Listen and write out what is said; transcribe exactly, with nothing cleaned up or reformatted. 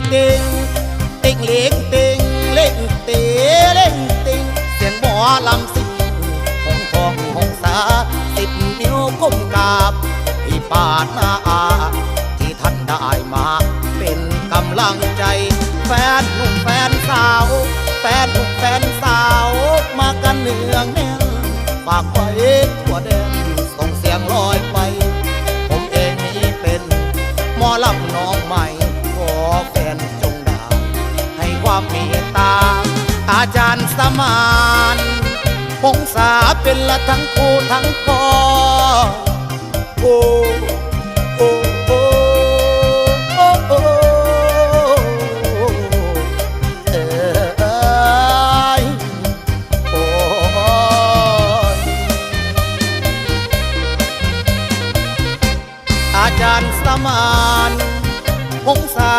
เต็ง เต็งเล็งเต็งเล็งเตเล็งเต็ง เสียงหมอลำซิ่ง หงทองหงสา สิบนิ้วก้มกราบ ที่ปาดหน้าอา ที่ท่านได้มา เป็นกำลังใจ แฟนหนุ่มแฟนสาว แฟนหนุ่มแฟนสาว มากันเนืองแน่น ฝากไว้ทั่วแดน ส่งเสียงลอยไป ผมเองนี้เป็นหมอลำน้องใหม่ ขอแฟนจงได้ ให้ความเมตตา อาจารย์สมาน พงษาเป็นละทั้งครูทั้งพ่อ โอ้